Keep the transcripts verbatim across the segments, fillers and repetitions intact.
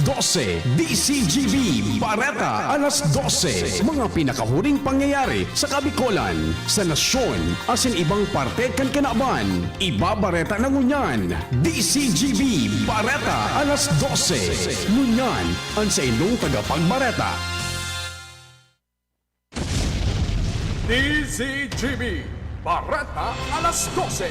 dose, D C G B, Bareta, alas dose. Mga pinakahuring pangyayari sa Kabikolan, sa nasyon, asin ibang parte kan kinaban. Ibabareta na ngunyan, D C G B, Bareta, alas dose. Ngunyan, an saindong tagapagbareta. D Z G B, Bareta alas dose.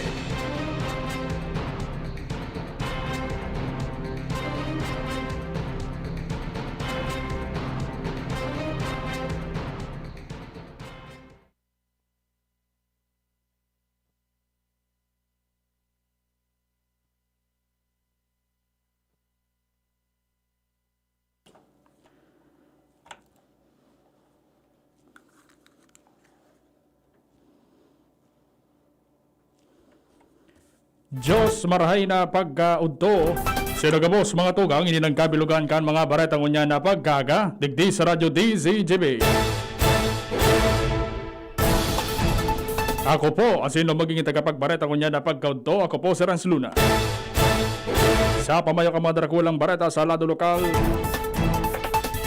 Diyos marahay na pagkaudto. Sino gabos, mga tugang, ini nagkabilugan kan mga bareta ngunyan na pagkaaga, digdi sa Radyo D Z G B. Ako po, asin no magiging tagapagbareta ngunyan na pagkaudto, ako po si Rans Luna. Sa pamayo kan mga darakulang bareta sa lado lokal,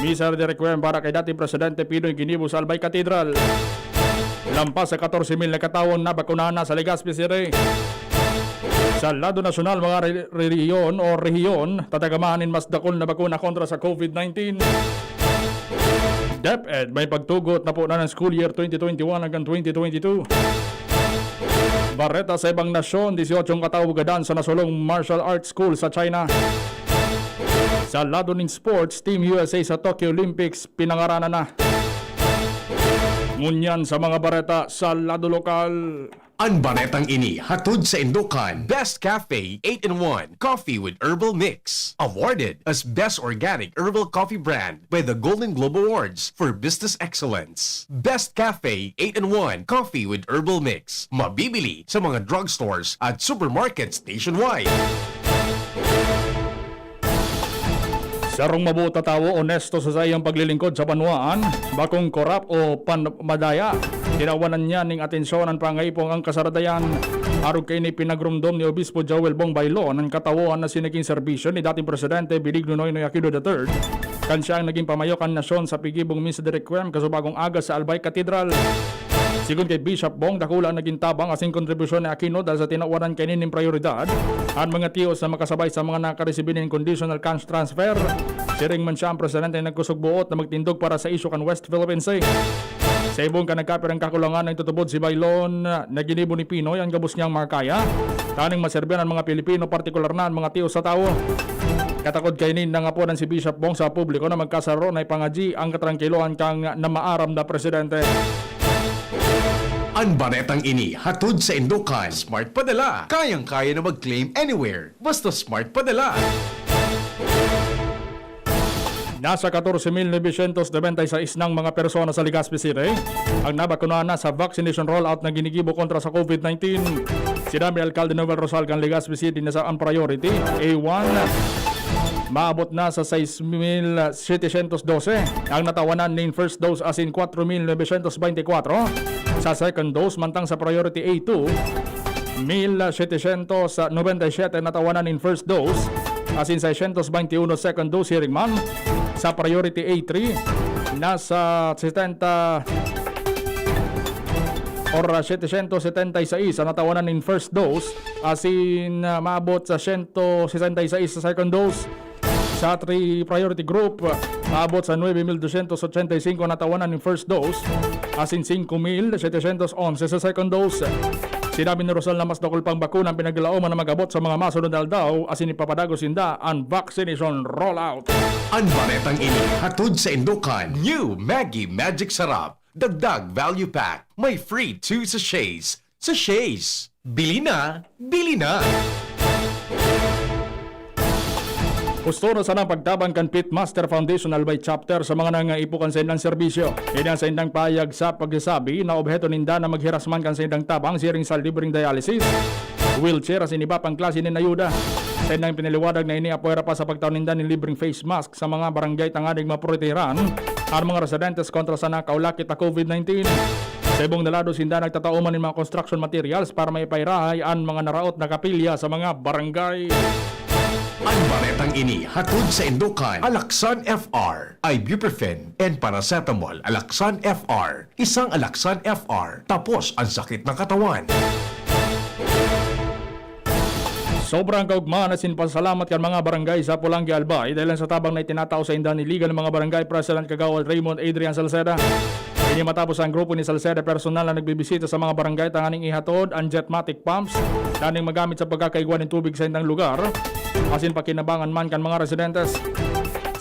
misa de requiem para kay dating Presidente Pinoy ginibo sa Albay Cathedral. Lampas sa katorse mil na katawong nabakunahan na sa Legazpi City. Sa lado nasyonal, mga re-, rehiyon o rehiyon, tatagamahan nin mas dakul na bakuna kontra sa COVID nineteen. DepEd, may pagtugot na po na ng school year twenty twenty-one hanggang twenty twenty-two. Bareta sa ibang nasyon, dieciocho ang katawo gadan sa nasulong martial arts school sa China. Sa lado nin sports, Team U S A sa Tokyo Olympics, pinangaranan na. Ngunyan sa mga bareta sa lado lokal. An baretang ini hatod saindo kan Best Cafe eight-in-one Coffee with Herbal Mix. Awarded as Best Organic Herbal Coffee Brand by the Golden Globe Awards for Business Excellence. Best Cafe eight-in-one Coffee with Herbal Mix. Mabibili sa mga drugstores at supermarkets nationwide. Sarong mabuot na tawo, onesto sa saiyang paglilingkod sa banwaan, bakong korap o panmadaya. Tinawanan niya ning atensyon an pangaipong ang kasaradayan. Arog kaini, pinagromdom ni Obispo Joel Bong Baylon an katawoan na sinaging serbisyo ni dating Presidente Benigno Noynoy Aquino the third, kan siya ang naging pamayo kan nasyon sa pigibong Misa de Requiem kasubagong aga sa Albay Cathedral. Sigon kay Bishop Bong, dakula an naging tabang asin kontribusyon ni Aquino dahil sa tinawanan kaini nin prayoridad an mga tiyos na makasabay sa mga nakaresibi nin conditional cash transfer. Siring man siya, ang presidente nagkusog buot na magtindog para sa isyu kan West Philippine Sea. Sa ibong kan nagkapirang kakulangan, nagtutubod si Baylon na ginibo ni Pinoy an gabos niyang makakaya, tanganing maserbihan an mga Pilipino, partikular na an mga tiyos sa tawo. Katakod kaini, nangapodan si Bishop Bong sa publiko na magkasaro na ipangadyi ang katrangkilohan kan namaaram na presidente. An baretang ini hatod saindo kan Smart Padala. Kayang-kaya na mag-claim anywhere, basta Smart Padala. Nasa katorse mil novecientos nobenta y seis nang mga persona sa Legazpi City ang nabakunahan na sa vaccination rollout na ginigibo kontra sa COVID nineteen. Sinabi ni Alcalde Noel Rosal kan Legazpi City na sa ang priority, A one, maabot na sa sais mil setecientos dose ang natawanan nin first dose, asin kwatro mil novecientos beintikwatro sa second dose, mantang sa priority A two, mil setecientos nobenta y siete natawanan nin first dose, asin seiscientos veintiuno second dose. Siring man sa priority A three, nasa setenta or setecientos setenta y seis ang natawanan nin first dose, asin, ah, maabot sa siyento sesenta y seis sa second dose. Sa three priority group, maabot sa nuebe mil dosyentos ochenta y singko natawanan nin first dose, asin singko mil setecientos onse sa second dose. Sinabi ni Rosal na mas dakul pang bakuna ang pinaglalaoman na mag-abot sa mga masunod na aldaw, asin ipapadagos sinda an vaccination rollout. An baretang ini hatod saindo kan New Maggi Magic Sarap. Dagdag value pack. May free two sachets. Sachets! Bili na! Bili na! Husto na sana ang pagtabang kan Pitmaster Foundation Albay Chapter sa mga nangangaipo kan saindang serbisyo. Ini ang saindang pahayag sa pagsasabi na obheto ninda na maghiras man kan saindang tabang siring sa libreng dialysis, wheelchair asin iba pang klase nin ayuda. Saindang pinaliwanag na ini apwera pa sa pagtao ninda nin libreng face mask sa mga barangay tanganing maprotehiran an mga residentes kontra sa nakaulakit na COVID nineteen. Sa ibong na lado, sinda nagtatao man nin mga construction materials para maipairahay an mga naraot na kapilya sa mga barangay. Ang baretang ini hatod saindo kan Alaxan F R, ibuprofen and paracetamol. Alaxan F R, isang Alaxan F R, tapos ang sakit ng katawan. Sobrang kaugmahan asin pasalamat kan mga barangay sa Polangui, Albay, dahil sa tabang na itinatao sainda ni Liga ng mga Barangay President Kagawad Raymond Adrian Salceda. Ini matapos ang grupo ni Salceda personal na nagbibisita sa mga barangay tanganing ihatod ang jetmatic pumps, daning magamit sa pagkakaigwa nin tubig sa indang lugar, asin pakinabangan man kan mga residentes.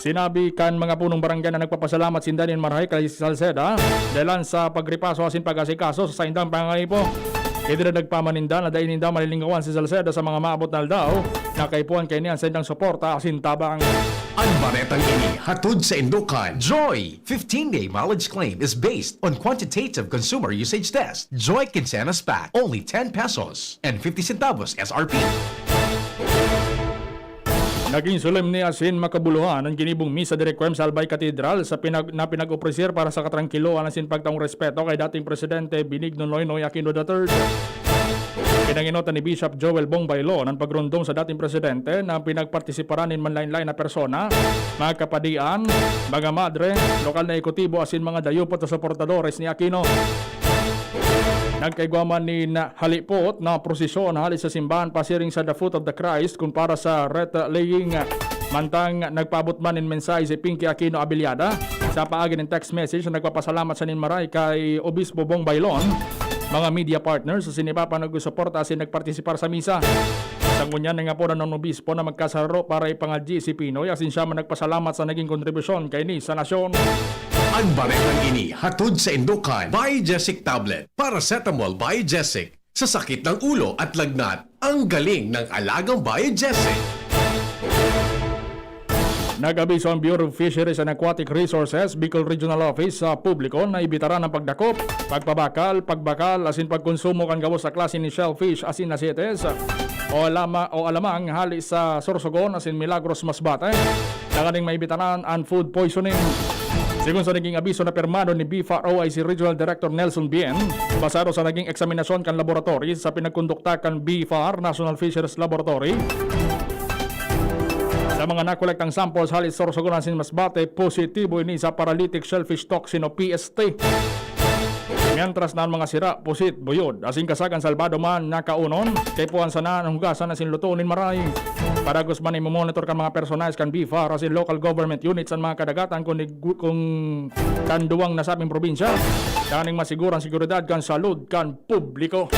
Sinabi kan mga punong barangay na nagpapasalamat sinda nin marahay kay Salceda dalan sa pagripaso asin pag-asikaso sa saindang pangangaipo. Idinagdag pa man ninda na dai ninda malilingawan si Salceda sa mga maabot na aldaw na kaipuhan kaini an saindang suporta asin tabang. Ang baretang ini hatod saindo kan Joy. Fifteen-day mileage claim is based on quantitative consumer usage test. Joy Quincenas Pack, only ten pesos and fifty centavos S R P. Naging solemne asin makabuluhan an ginibong misa de requiem sa Albay Cathedral sa pinag-, na pinag-opresir para sa katrangkilohan asin pagtaong respeto kay dating Presidente Benigno Noynoy Aquino the third. Pinangenotan ni Bishop Joel Bong Bailon an pagromdom sa dating presidente na pinagpartisiparan nin manlaen-laen na persona, mga kapadian, mga madre, lokal na ehekutibo asin mga dayupot na suportadores ni Aquino. Nagkaigwa man nin halipot na prosesyon hale sa simbahan pasiring sa The Foot of the Christ kun para sa wreath laying. Mantang nagpaabot man nin mensahe si Pinky Aquino Abellada sa paagi nin text message na nagpapasalamat siya nin maray kay Obispo Bong Bailon, mga media partners asin iba pa nagsusuporta asin nagpartisipar sa misa. Sa ngunyan, nangapodan an obispo na magkasararo para ipangadyi si Pinoy asin siya man nagpasalamat sa naging kontribusyon kaini sa nasyon. Ang baretang ini hatod saindo kan Biogesic Tablet, Paracetamol Biogesic. Sa sakit ng ulo at lagnat, ang galing ng alagang Biogesic. Nag-abiso ang Bureau of Fisheries and Aquatic Resources, Bicol Regional Office, sa publiko na ibitaran ang pagdakop, pagpabakal, pagbakal, asin pagkonsumo kan gabos na klase ni shellfish asin asetes o alama-, o alamang hali sa Sorsogon asin Milagros Masbate, tanganing maibitaran an food poisoning. Sigon sa naging abiso na pirmado ni B F A R O I C Regional Director Nelson Bien, basado sa naging eksaminasyon kan laboratory sa pinagkondukta kan B F A R National Fisheries Laboratory, sa mga nakolektang samples hali sa Sorsogon asin Masbate, positibo ini sa paralytic shellfish toxin o P S T. Mientras na an mga sira, pusit, buyod, asin kasagan salbado man, nakaunon, kaipuhan sana an hugasan asin lutoon nin maray. Padagos man, imomonitor kan mga personahes kan B F A R asin local government units an mga kadagatan kung nig-, kung kan duwang nasabing probinsya, tanganing masiguro an seguridad kan salud kan publiko.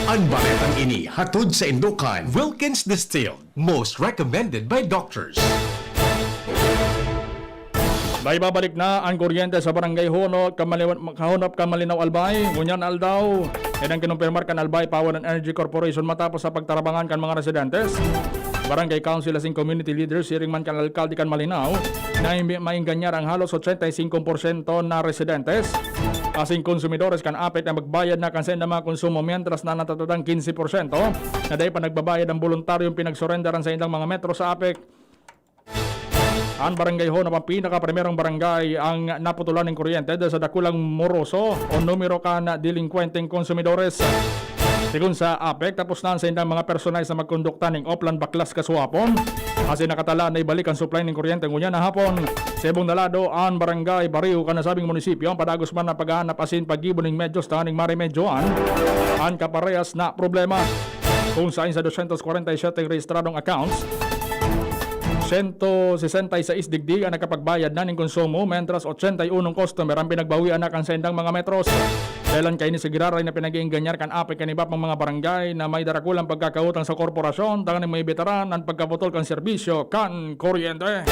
An baretang ini hatod saindo kan Wilkins Distilled, most recommended by doctors. Maibabalik na an kuryente sa Barangay Honop kan Mali-, Honop kan Malinao, Albay. Ngunyan aldaw, yan ang kinumpirmar kan Albay Power and Energy Corporation matapos sa pagtarabangan kan mga residentes, barangay council asin community leaders, siring man kan alkalde kan Malinao, na imbi-, maenganyar ang halos ochenta y cinco porsyento na residentes asin konsumidores kan APEC na magbayad na kan saindang mga konsumo, mientras na natatadang quince porsyento na dai pa nagbabayad ang boluntaryong pinagsurender an saindang mga metro sa APEC. An Barangay Honop ang pinakaprimerong barangay ang naputulan nin kuryente dahil sa dakulang moroso o numero kan delinkwenteng konsumidores. Sigon sa APEC, tapos na an saindang mga personahes na magkondukta ning Oplan Baklas Kasuapon, asin nakatala na ibalik an supply nin kuryente ngunyan na hapon. Sa ibong na lado, an Barangay Bariw kan nasabing munisipyo ang padagos man na paghahanap asin paggibo ning medyos tanganing maremedyoan an kaparehas na problema. Kung sain sa dosyentos kwarenta y siyete rehistradong accounts, sento sesenta y seis digdi an nakapagbayad na nin konsumo, mentras ochenta y unong customer an pinagbawian na kan saindang mga metros. Dahelan kaini sa giraray na pinag-iingganyar kan APEC kan iba pang mga barangay na may darakulang pagkakautang sa korporasyon, tanganing maibitaran an pagkaputol kan serbisyo kan kuryente.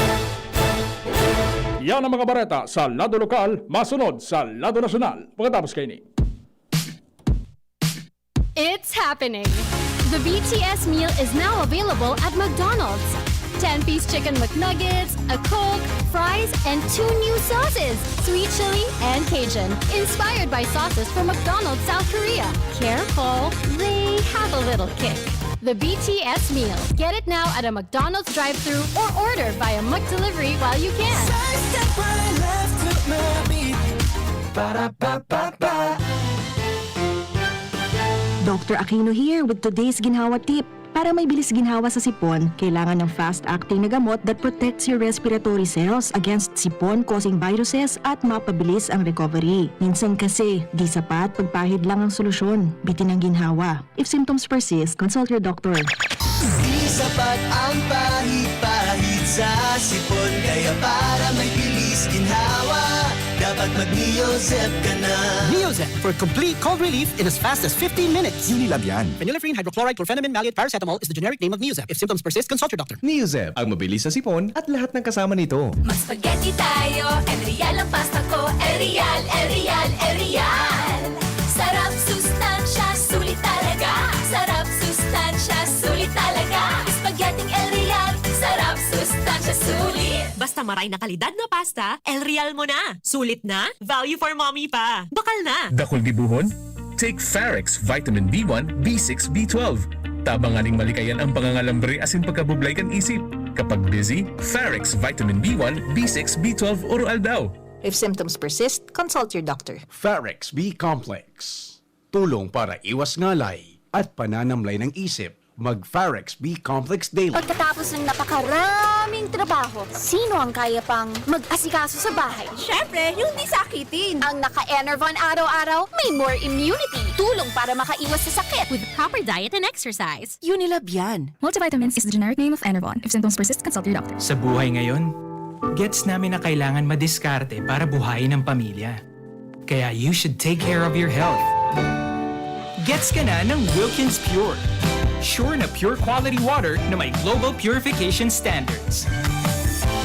Yan ang mga bareta sa lado lokal, masunod sa lado nasyonal. Pagkatapos kaini. It's happening! The B T S meal is now available at McDonald's. Ten-piece chicken McNuggets, a Coke, fries, and two new sauces, sweet chili and Cajun, inspired by sauces from McDonald's South Korea. Careful, they have a little kick. The B T S meal. Get it now at a McDonald's drive-thru or order via McDelivery while you can. Sa step right left to my beat. Ba-da-ba-ba-ba. Doctor Aquino here with today's Ginhawa Tip. Para may bilis ginhawa sa sipon, kailangan ng fast-acting na gamot that protects your respiratory cells against sipon-causing viruses at mapabilis ang recovery. Minsan kasi, di sapat pagpahid lang ang solusyon, bitin ang ginhawa. If symptoms persist, consult your doctor. Di sapat ang pahid-pahid sa sipon, kaya para may bilis ginhawa, dapat mag-Neozep ka na. Neozep for complete cold relief in as fast as fifteen minutes. Unilab yan. Phenylephrine hydrochloride chlorphenamine maleate paracetamol is the generic name of Neozep. If symptoms persist, consult your doctor. Neozep, ang mabilis sa sipon at lahat ng kasama nito. Mag-spaghetti tayo, El Real ang pasta ko. El Real, El Real, El Real. Sarap, sustansya, sulit talaga. Sarap, sustansya, sulit talaga. Spaghetti El Real, sarap, sustansya, sulit. Basta maray na kalidad na pasta, El Real mo na. Sulit na, value for mommy pa. Bakal na! Dakul gibohon? Take Farex Vitamin B one, B six, B twelve. Tabang nganing malikayan ang pangangalambre asin pagkabublay kan isip. Kapag busy, Farex Vitamin B one, B six, B twelve oro-aldaw. If symptoms persist, consult your doctor. Farex B Complex. Tulong para iwas ngalay at pananamlay ng isip. Mag Farex B Complex Daily. Pagkatapos ng napakaraming trabaho, sino ang kaya pang mag-asikaso sa bahay? Siyempre, yung di sakitin. Ang naka-Enervon araw-araw, may more immunity. Tulong para makaiwas sa sakit. With proper diet and exercise. Unilab yan. Multivitamins is the generic name of Enervon. If symptoms persist, consult your doctor. Sa buhay ngayon, gets namin na kailangan madiskarte para buhayin ang pamilya. Kaya you should take care of your health. Gets ka na ng Wilkins Pure. Sure na pure quality water na may global purification standards.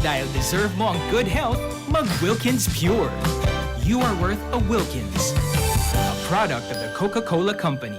Dahil deserve mo ang good health, mag Wilkins Pure. You are worth a Wilkins. A product of the Coca-Cola Company.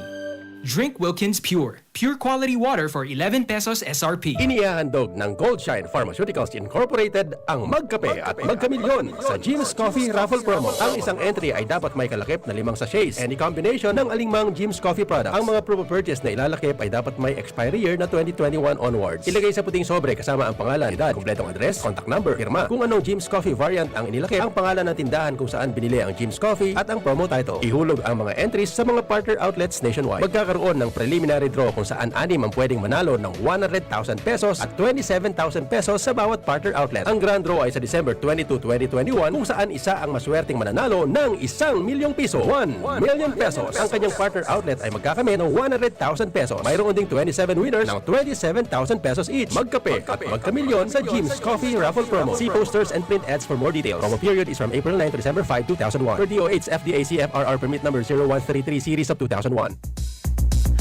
Drink Wilkins Pure. Pure quality water for eleven pesos S R P. Inihahandog ng Goldshine Pharmaceuticals Incorporated ang Magkape at Magkamilyon sa Jim's Coffee Raffle Promo. Ang isang entry ay dapat may kalakip na limang sachets, any combination ng alingmang Jim's Coffee product. Ang mga proof of purchase na ilalakip ay dapat may expiry year na twenty twenty-one onwards. Ilagay sa puting sobre kasama ang pangalan, edad, kompletong address, contact number, pirma. Kung anong Jim's Coffee variant ang inilakip, ang pangalan ng tindahan kung saan binili ang Jim's Coffee at ang promo title. Ihulog ang mga entries sa mga partner outlets nationwide. Magkakaroon ng preliminary draw kung saan anim ang pwedeng manalo ng one hundred thousand pesos at twenty-seven thousand pesos sa bawat partner outlet. Ang grand draw ay sa December twenty-two, twenty twenty-one, kung saan isa ang maswerteng mananalo ng isang milyong piso. One million pesos. Ang kanyang partner outlet ay magkakamit ng one hundred thousand pesos. Mayroon ding twenty-seven winners ng twenty-seven thousand pesos each. Magkape at magkamilyon sa Jim's Coffee Raffle Promo. See posters and print ads for more details. Promo period is from April nine to December five, two thousand one. Per D O H F D A C F R R Permit Number zero one three three Series of two thousand one.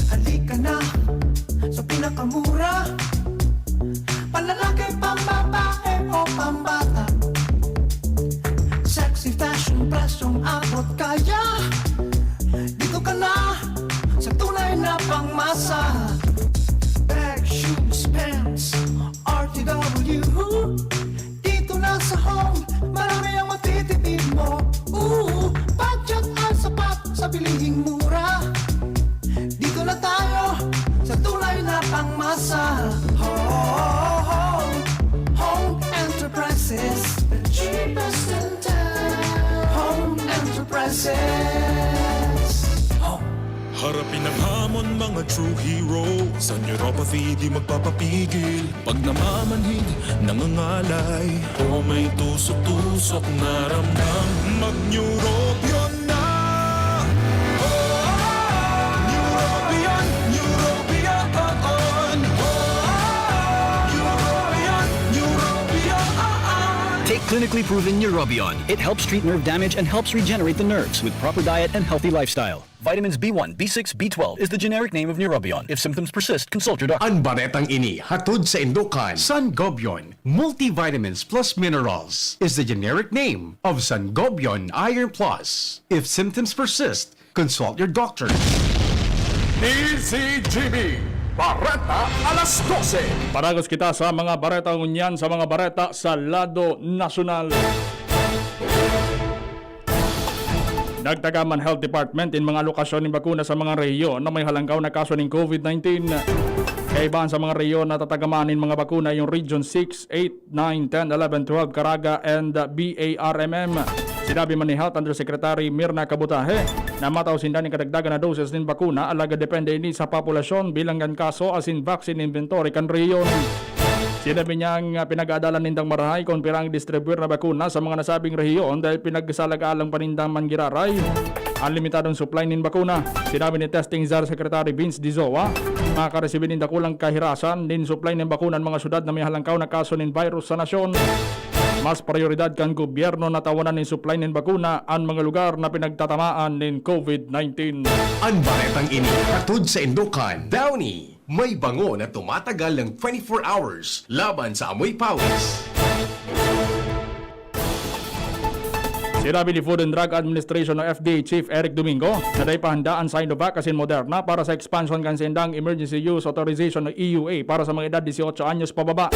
Halika na sa pinakamura. Panlalaki, pambabae o pambata. Sexy fashion, presyong abot kaya. Dito ka na sa tunay na pangmasa. Bag, shoes, pants, R T W. Dito na sa Home, marami ang matitipid mo. Ooh, budget ang sapat sa bilihing mura. Dito na tayo sa tunay na pangmasa. Home, Home Enterprises, the cheapest in town. Home Enterprises. Home. Harapin ang hamon, mga true hero. Sa neuropathy, di magpapapigil. Pag namamanhid, nangangalay, o may tusok-tusok na ramdam, mag-Neurobion na! Neurobion, Neurobion, Neurobion, Neurobion. Take clinically proven Neurobion. It helps treat nerve damage and helps regenerate the nerves with proper diet and healthy lifestyle. Vitamins B one, B six, B twelve is the generic name of Neurobion. If symptoms persist, consult your doctor. An baretang ini hatod saindo kan Sangobion Multivitamins Plus Minerals is the generic name of Sangobion Iron Plus. If symptoms persist, consult your doctor. D Z G B, Bareta alas dose. Padagos kita sa mga bareta ngunyan, sa mga bareta sa lado nasyonal. Nagtagam an Health Department nin mga alokasyon nin bakuna sa mga rehiyon na may halangkaw na kaso nin COVID nineteen. Kaibahan sa mga rehiyon na tatagaman nin mga bakuna yung Region six, eight, nine, ten, eleven, twelve, Caraga, and, uh, B A R M M. Sinabi man ni Health Undersecretary Mirna Kabutahe na matao sinda nin kadagdagan na doses nin bakuna, alagad depende ini sa populasyon, bilang kan kaso asin vaccine inventory kan rehiyon. Sinabi niyang, ah, pinag-aadalan nindang marahay kung pira ang distribuir na bakuna sa mga nasabing rehiyon dahil pinagsalag-alang pa nindang manggiraray ang limitadong supply nin bakuna. Sinabi ni Testing Czar Secretary Vince Dizoa, makaresibi nin dakulang kahirasan nin supply nin bakuna an mga syudad na may halangkaw na kaso nin virus sa nasyon. Mas prioridad kan gobyerno na tawanan nin supply nin bakuna an mga lugar na pinagtatamaan nin COVID nineteen. An baretang ini hatod sa Indokan, Downy. May bango na tumatagal ng twenty-four hours laban sa amoy pawis. Sinabi ni Food and Drug Administration o F D A Chief Eric Domingo na dai pa handa an Sinovac asin Moderna para sa expansion kan saindang emergency use authorization o E U A para sa mga edad dieciocho anyos pababa.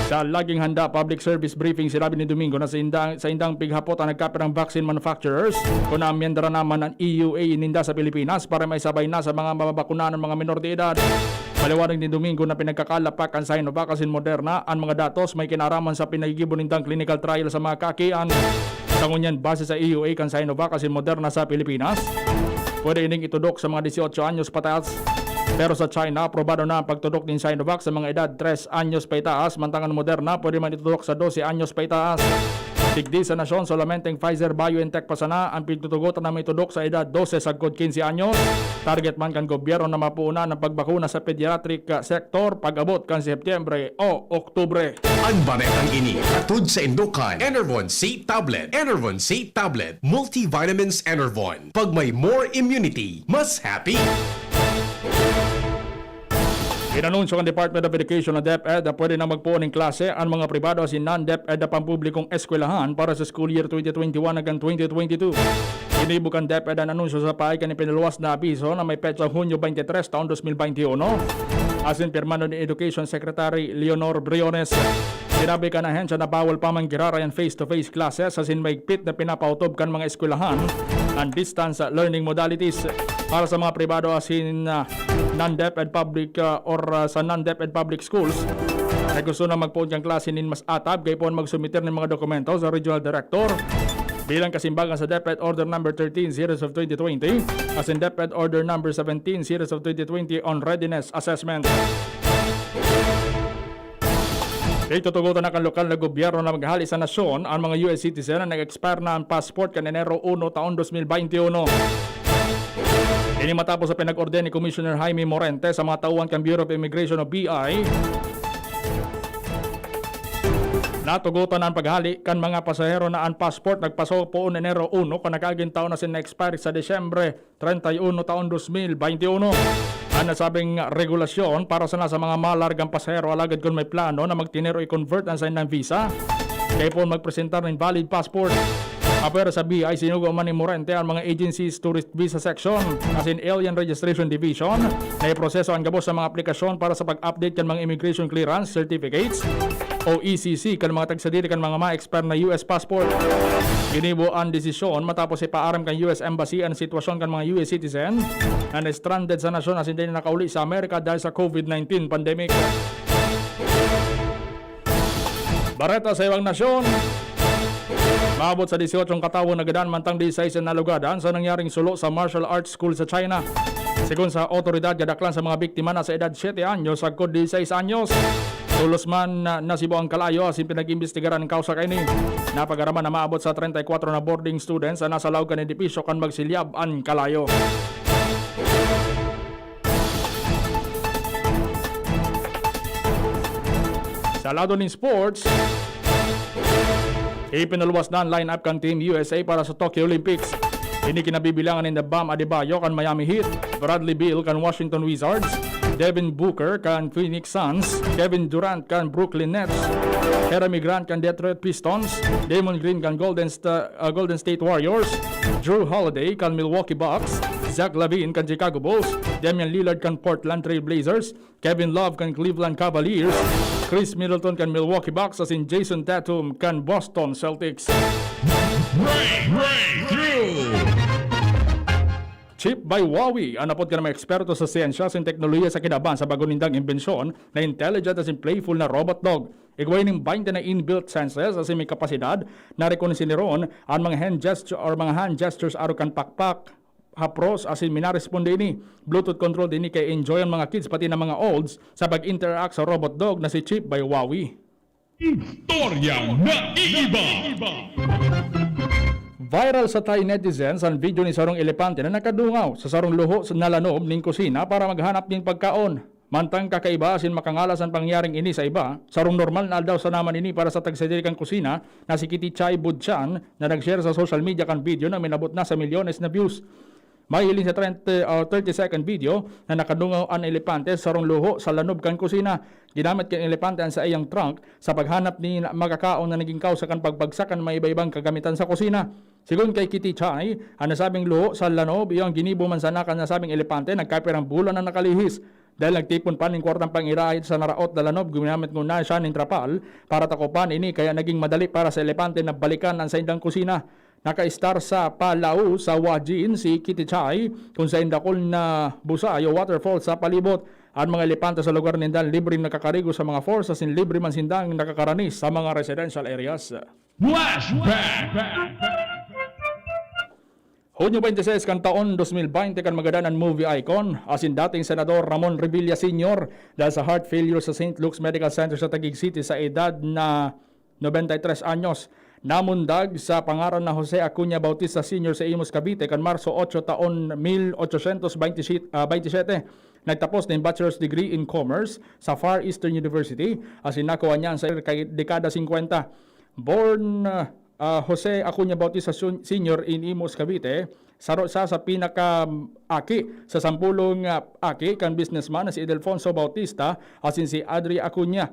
Sa Laging Handa public service briefing, sinabi ni Domingo na saindang, saindang pighapot ang nagkapirang vaccine manufacturers kung naamyendara na man an E U A ninda sa Pilipinas para maisabay na sa mga mababakunahan ng mga minor de edad. Paliwanag ni Domingo na pinagkakalapak kan Sinovac asin Moderna an mga datos may kinaraman sa pinagigibo nindang clinical trial sa mga kaakian. Sa ngunyan, base sa E U A kan Sinovac asin Moderna sa Pilipinas, pwede ining itudok sa mga dieciocho anyos pataas. Pero sa China, aprobado na ang pagtudok nin Sinovac sa mga edad tres anyos paitaas, mantang an Moderna pwede man itudok sa dose anyos paitaas. Digdi sa nasyon, solamente ang Pfizer-BioNTech pa sana ang pigtutugotan na maitudok sa edad dose sagkod quince anyos. Target man kan gobyerno na mapuunan ang pagbakuna sa pediatric, ah, sektor pag-abot kan Setyembre o Oktubre. An baretang ini hatod sa Indokan, Enervon C Tablet, Enervon C Tablet, Multivitamins Enervon. Pag may more immunity, mas happy. Inanunsyo kan Department of Education o DepEd na pwede na magpoon nin klase an mga pribado asin non-DepEd na pampublikong eskwelahan para sa school year twenty twenty-one hanggang twenty twenty-two. Ginibo kan DepEd an anunsyo sa paagi kan ipinaluwas na abiso na may petsa Hunyo twenty-three taon twenty twenty-one, asin pirmado ni Education Secretary Leonor Briones. Sinabi kan ahensya na bawal pa man giraray an face-to-face classes asin mahigpit na pinapaotob kan mga eskwelahan an distance learning modalities. Para sa mga pribado asin, ah, non-DepEd public, ah, or, ah, sa non-DepEd public schools na gusto na magpoon kan klase nin mas atab, kaipuhan magsumiter nin mga dokumento sa Regional Director bilang kasimbagan sa DepEd Order Number thirteen Series of twenty twenty asin DepEd Order Number seventeen Series of twenty twenty on Readiness Assessment. Itutugotan na kan lokal na gobyerno na maghale sa nasyon an mga U S citizen na nag-expire na an passport kan Enero uno taon dos mil baynte uno. Ini matapos sa pinag-orden ni Commissioner Jaime Morente sa mga tauhan kan Bureau of Immigration o B I. Natugotan na an paghale kan mga pasahero na an passport nagpaso poon Enero uno kan nakaaging taon asin na-expire sa Disyembre treinta y uno taon dos mil baynte uno. An nasabing regulasyon para sana sa mga malargang pasahero, alagad kun may plano na magtinir o i-convert an saindang visa, kaipuhan magpresentar nin valid passport. Apwera sa B I, sinugo man ni Morente an mga agencies, Tourist Visa Section asin Alien Registration Division na iproseso an gabos na mga aplikasyon para sa pag-update kan mga immigration clearance certificates o E C C kan mga tagsadiri kan mga ma-expire na U S passport. Ginibo an desisyon matapos ipaaram kan U S Embassy an sitwasyon kan mga U S citizen na na-stranded sa nasyon asin dai na nakauli sa Amerika dahil sa COVID nineteen pandemic. Bareta sa ibang nasyon. Maabot sa dieciocho ang katawo nagadan, mantang disisais an nalugadan sa nangyaring sulo sa martial arts school sa China. Segun sa awtoridad, kadaklan sa mga biktima nasa edad siete anyos sagkod disisais anyos. Tolos man na nasibo ang kalayo asin pinag-imbestigaran an kausa kaini. Napag-araman na maabot sa treinta y cuatro na boarding students an nasa laog kan edipisyo kan magsilyab an kalayo. Sa lado nin sports, ipinaluwas na an line-up kan Team U S A para sa Tokyo Olympics. Ini kinabibilangan ninda Bam Adebayo kan Miami Heat, Bradley Beal kan Washington Wizards, Devin Booker kan Phoenix Suns, Kevin Durant kan Brooklyn Nets, Jerami Grant kan Detroit Pistons, Draymond Green kan Golden Sta-, ah, Golden State Warriors, Jrue Holiday kan Milwaukee Bucks, Zach LaVine kan Chicago Bulls, Damian Lillard kan Portland Trail Blazers, Kevin Love kan Cleveland Cavaliers, Khris Middleton kan Milwaukee Bucks asin Jayson Tatum kan Boston Celtics. Break, breakthrough. Chip by Huawei, an apod kan mga eksperto sa siyensya asin teknolohiya sa kinaban sa bago nindang imbensyon na intelligent asin playful na robot dog. Igwa nin baynte na inbuilt senses asin may kapasidad na rekonosinir an mga hand gesture or mga hand gestures arog kan pakpak, hapros asin minaresponde ini. Bluetooth control din ini kaya enjoy an mga kids pati na mga olds sa pag-interact sa robot dog na si Chip by Huawei. Istoryang naiiba. Viral sa Thai netizens an video ni sarong elepante na nakadungaw sa sarong luho na lanob nin kusina para maghanap nin pagkaon. Mantang kakaiba asin makangalas an pangyaring ini sa iba, sarong normal na aldaw sana man ini para sa tagsadiri kan kusina na si Kitty Chai Budchan na nag-share sa social media kan video na minabot na sa milyones na views. Mahiling sa trente, ah, thirty second video na nakadungaw an elepante sa sarong luho sa lanob kan kusina. Ginamit kan elepante an saiyang trunk sa paghanap nin makakaon na naging kausa kan pagbagsak kan mga iba-ibang kagamitan sa kusina. Sigon kay Kitty Chai, an nasabing luho sa lanob iyo an ginibo man sana kan nasabing elepante nagkapirang bulan na nakalihis. Dahil nagtipon pa nin kwartang pangirahay sa naraot na lanob, gumamit nguna siya nin trapal para takopan ini, kaya naging madali para sa elepante na balikan an saindang kusina. Nakaistar sa Palau sa Huajin si Kitty Chai, kun saen dakul na busay o waterfall sa palibot. An mga elepante sa lugar nindan libreng nakakarigo sa mga falls asin libre man sindang nakakarani sa mga residential areas. Flashback! Hunyo twenty-six kan taon dos mil baynte kan magadan an movie icon asin dating Senador Ramon Revilla Senior dahil sa heart failure sa Saint Luke's Medical Center sa Taguig City sa edad na nobenta y tres anyos. Namundag sa pangaran na Jose Acuña Bautista Senior sa Imus, Cavite, kan Marso otso taon mil ochocientos baynte siyete, ah, baynte siyete. Nagtapos nin bachelor's degree in commerce sa Far Eastern University, asin nakuha niya an sa kay dekada singkwenta. Born, ah, Jose Acuña Bautista Sun-, Senior in Imus, Cavite, saro siya sa pinaka-aki sa sampolong, ah, aki kan businessman na si Ildefonso Bautista asin si Adri Acuña.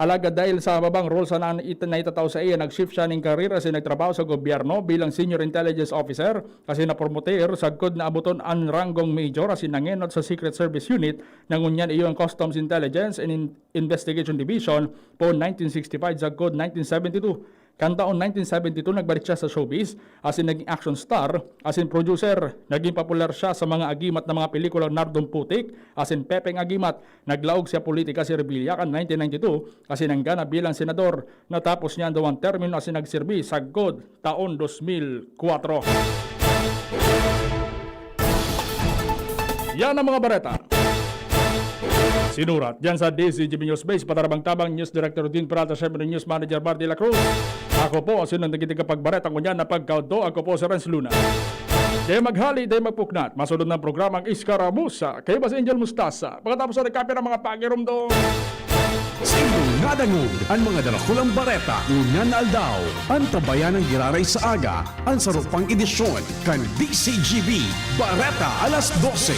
Alagad dahil sa mababang role sana na it-, na itatao saiya, nag-shift siya nin career asin nagtrabaho sa gobyerno bilang Senior Intelligence Officer, asin napromoter sagkod na aboton an ranggong Major asin nangenot sa Secret Service Unit na ngunyan iyo an Customs Intelligence and In-, Investigation Division poon nineteen sixty-five sagkod nineteen seventy-two. Kan taon nineteen seventy-two, nagbalik siya sa showbiz, asin naging action star, asin producer. Naging popular siya sa mga agimat na mga pelikulang Nardong Putik, asin Pepeng Agimat. Naglaog sa politika si Revilla kan nineteen ninety-two, asin nanggadan bilang senador. Natapos niya an duwang termino asin nagserbi sagkod taon dos mil kwatro. Yan ang mga bareta. Sinurat diyan sa D Z G B News Base, patarabang-tabang, News Director Dean Peralta, syempre, News Manager Bar de la Cruz. Ako po, ang sinong nagiging pagbareta ko niyan na pagkaudto, ako po si Renz Luna. Di maghali, di magpuknat, masunod ng programang Iskaramusa, kay Boss Angel Mustasa. Pagkatapos na nagkape ng mga pagirumdom. Sa inyong nadangog, ang mga darakulang bareta, ngunyan na aldaw, antabayan ang giraray sa aga, ang saro pang edisyon kan D Z G B Bareta alas dose.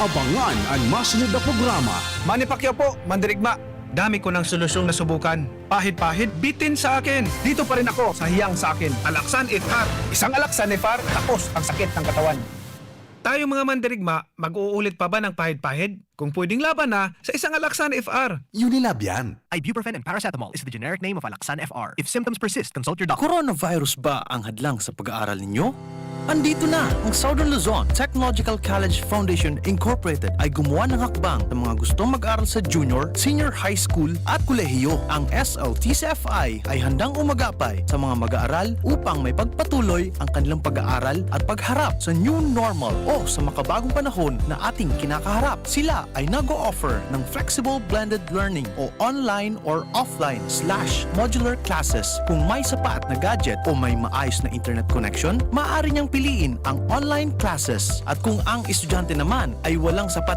Abangan an masunod na programa. Manny Pacquiao po, mandirigma. Dami ko ng solusyong nasubukan. Pahid-pahid, bitin sa akin. Dito pa rin ako sa hiyang sa akin. Alaxan F R. Isang Alaxan F R, tapos ang sakit ng katawan. Tayong mga mandirigma, mag-uulit pa ba ng pahid-pahid? Kung pwedeng laban na sa isang Alaxan F R. Unilab yan. Ibuprofen and paracetamol is the generic name of Alaxan F R. If symptoms persist, consult your doctor. Coronavirus ba ang hadlang sa pag-aaral ninyo? Andito na! Ang Southern Luzon Technological College Foundation Incorporated ay gumawa ng hakbang sa mga gustong mag-aral sa junior, senior high school at kolehiyo. Ang S L T C F I ay handang umagapay sa mga mag-aaral upang may pagpatuloy ang kanilang pag-aaral at pagharap sa new normal o sa makabagong panahon na ating kinakaharap. Sila ay nag-o-offer ng flexible blended learning o online or offline slash modular classes. Kung may sapat na gadget o may maayos na internet connection, maaari niyang piliin ang online classes. At kung ang estudyante naman ay walang sapat